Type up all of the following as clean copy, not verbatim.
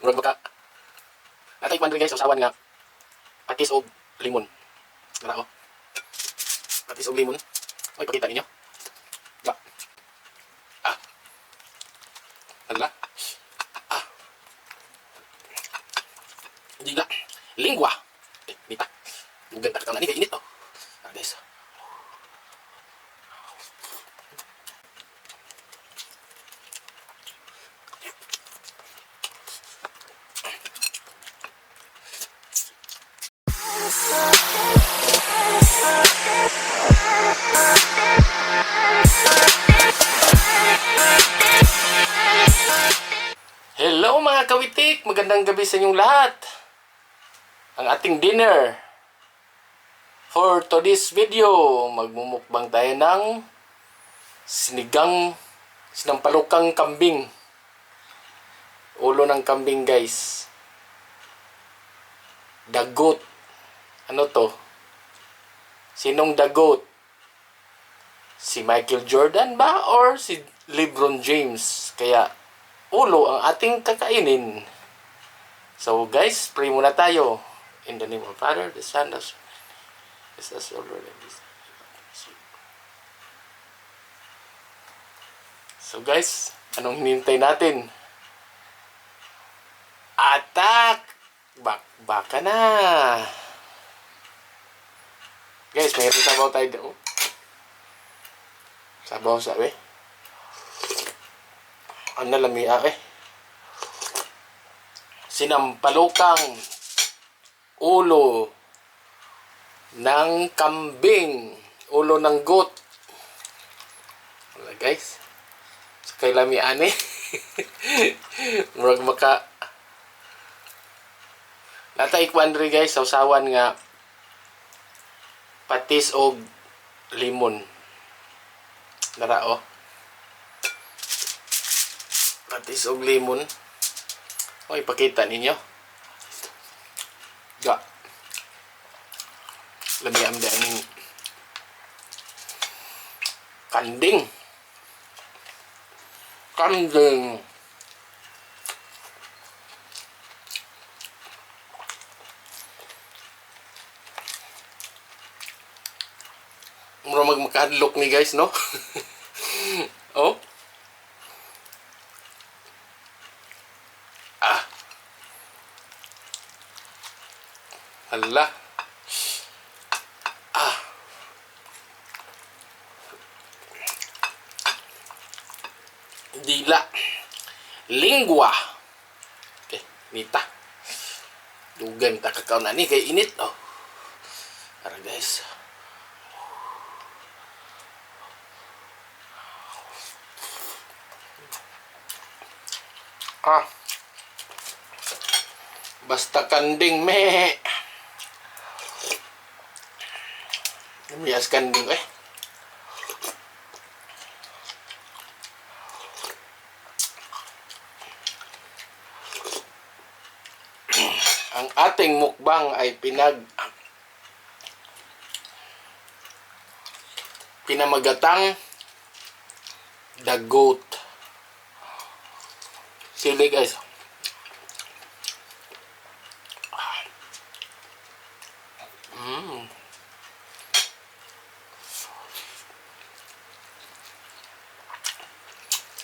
Murag baka natay kwan guys, usawan nga patis og limon. Tara oh. Patis og limon. Oy, pakita ninyo. Ba. Ah. Hala. Ah. Dila. Lingua. Eh, nita. Ganda ka na ni kay init oh. Ah, guys. Hello, mga kawitik! Magandang gabi sa inyong lahat! Ang ating dinner for today's video, magmumukbang tayo ng sinigang sinampalukang kambing. Ulo ng kambing, guys. The goat. Ano to? Sinong the goat? Si Michael Jordan ba or si LeBron James? Kaya ulo ang ating kakainin. So guys, pray muna tayo. In the name of Father, the Son, the Spirit, the Lord, and the So guys, anong hinintay natin? Attack! Baka na! Guys, mayroon sabaw tayo doon. Sabaw sabi. Ano lamia eh. Sinampalukang ulo ng kambing. Ulo ng goat. Wala, guys. Sa kay lamian eh. Murag maka natay kwan rin, guys, sausawan nga patis og limon. Nara oh. Patis og limon. O, ipakita ninyo. Ga. Lamiam din kanding. Kanding. Mura mag makahadlok ni, guys, no? Oh. Ah. Hala. Ah. Dila. Lingua. Okay, nita. Dugan ta kakao na ni kay init oh. Tara, guys. Ah. Basta kanding me. Miyas kanding eh. Ang ating mukbang ay pinamagatang The Goat. Sili, guys.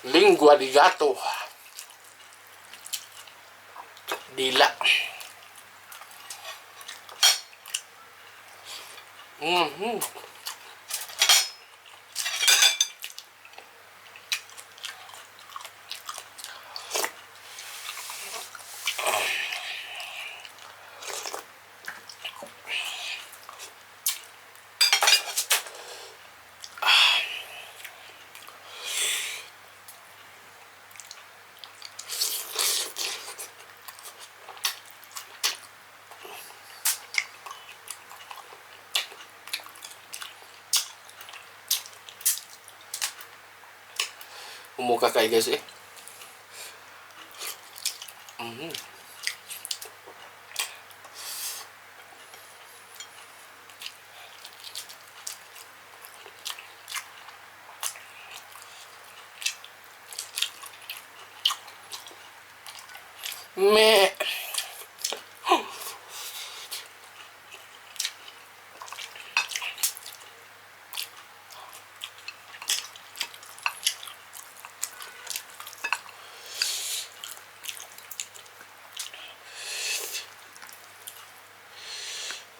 Lingua di gato. Dila. Umuka kay, guys, eh. Me.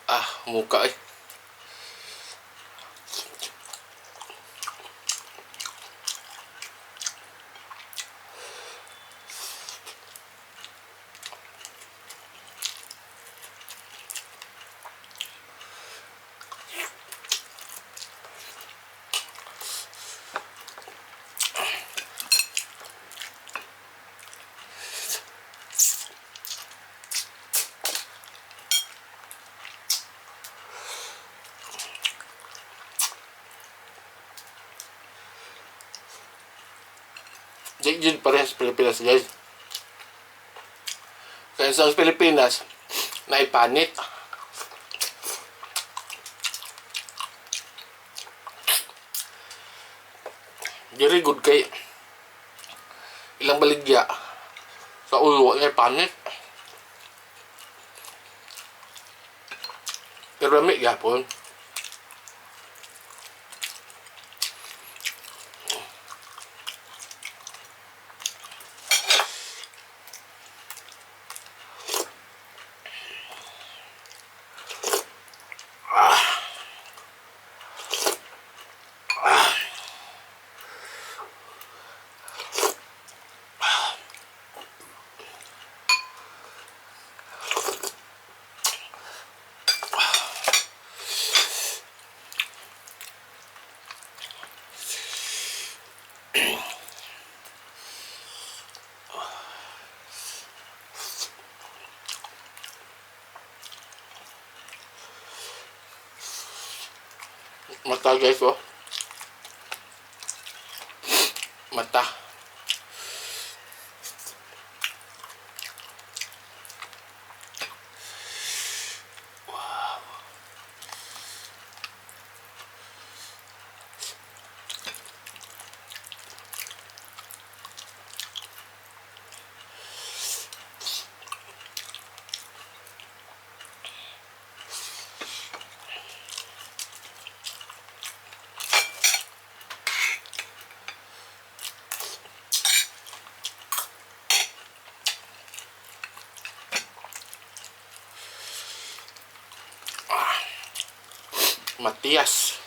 Ah, muka eh. Di jud parehas Pilipinas, guys. Kaya sa Pilipinas, naipanit. Diri good kay ilang baligya sa ulo niya panit. Pero lami gyapon. Mata, guys, oh. Mata. Matias.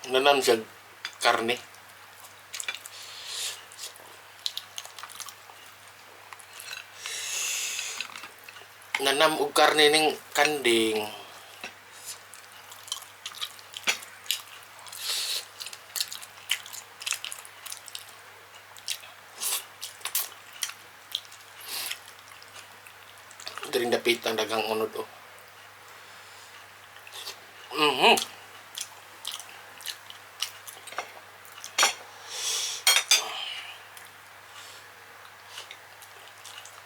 Nanam siya karne. Nanam og karne ning kanding. Diring dapit ang daghang unod oh.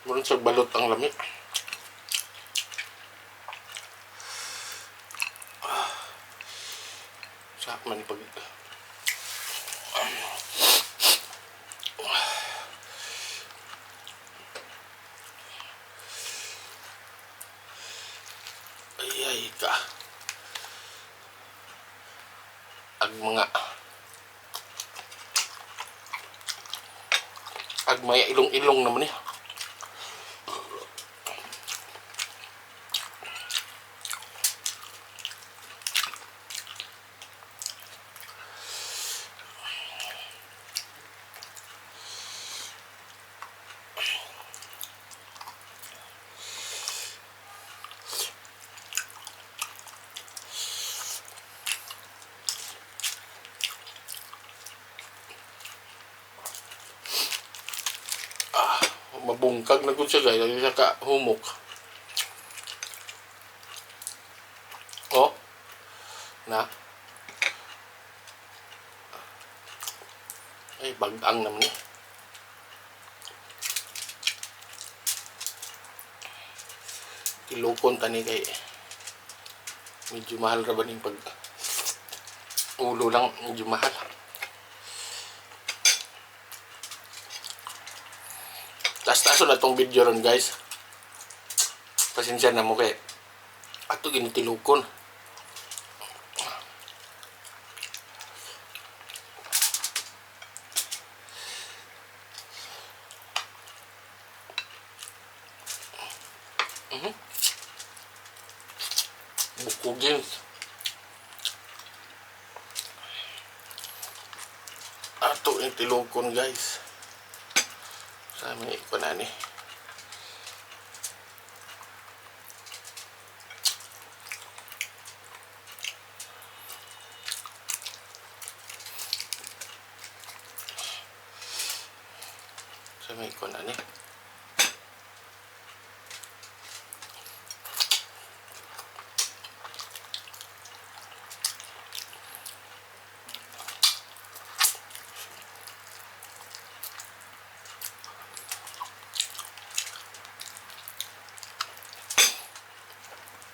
Murag sa balot ang lami. Sa man pag ay ay ka. Ag mga ag maya ilong-ilong naman eh. Mabungkag na gud siya, guys. Ay siya ka humok. Oh. Na. Ay, bagang naman eh. Kilokon tani kay medyo mahal ra ba ning pag ulo lang, medyo mahal. Taas-taaso na tong video ron, guys. Pasensya na mo kay ato ginitilukon. Bukugin. Ato yung tilukon, guys. Sa amin ko na ni. Sa may ko na ni.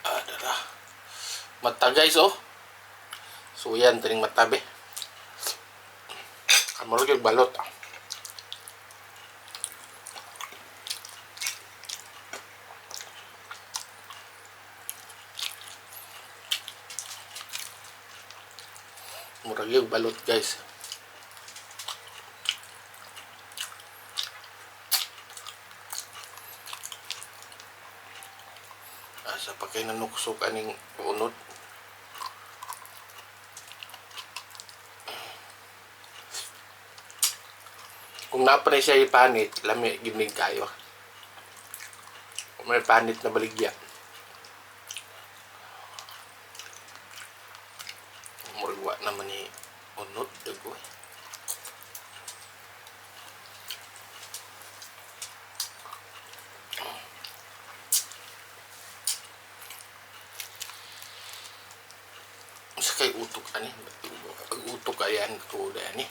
Ah, dara. Mata, guys, oh. So yan, taning mata be. Kamuro yung balot ah. Murag yung balot, guys. Asa pa kay nanuksok aning unod. Kung napre siya ipanit, lami ginig kayo. Kung may panit na baligya. Murag wa naman ni unod dago eh. Sa kay utok ani, utok ayan tuod ani.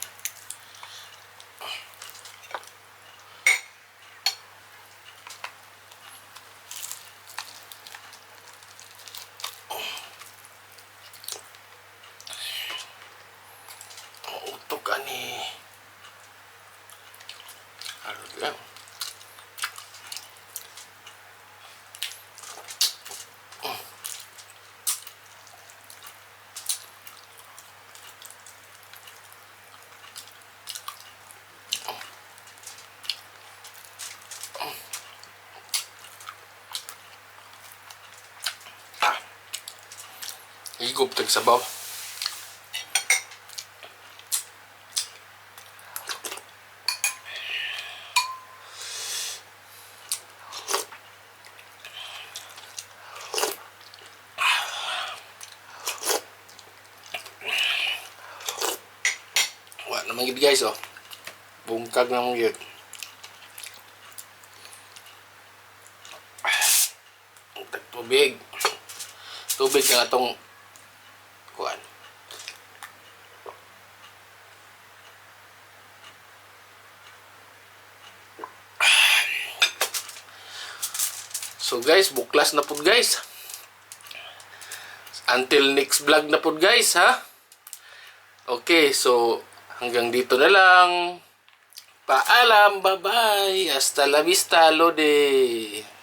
Utok ani. Ano lang. Ah. Higop tag sabaw. Wa naman gid, guys, oh. Bungkag naman gid. Tag tubig. Tubig nga atong kuan. So guys, buklas na pud, guys. Until next vlog na pud, guys, ha. Okay, so hanggang dito na lang. Paalam, bye-bye. Hasta la vista, lodi.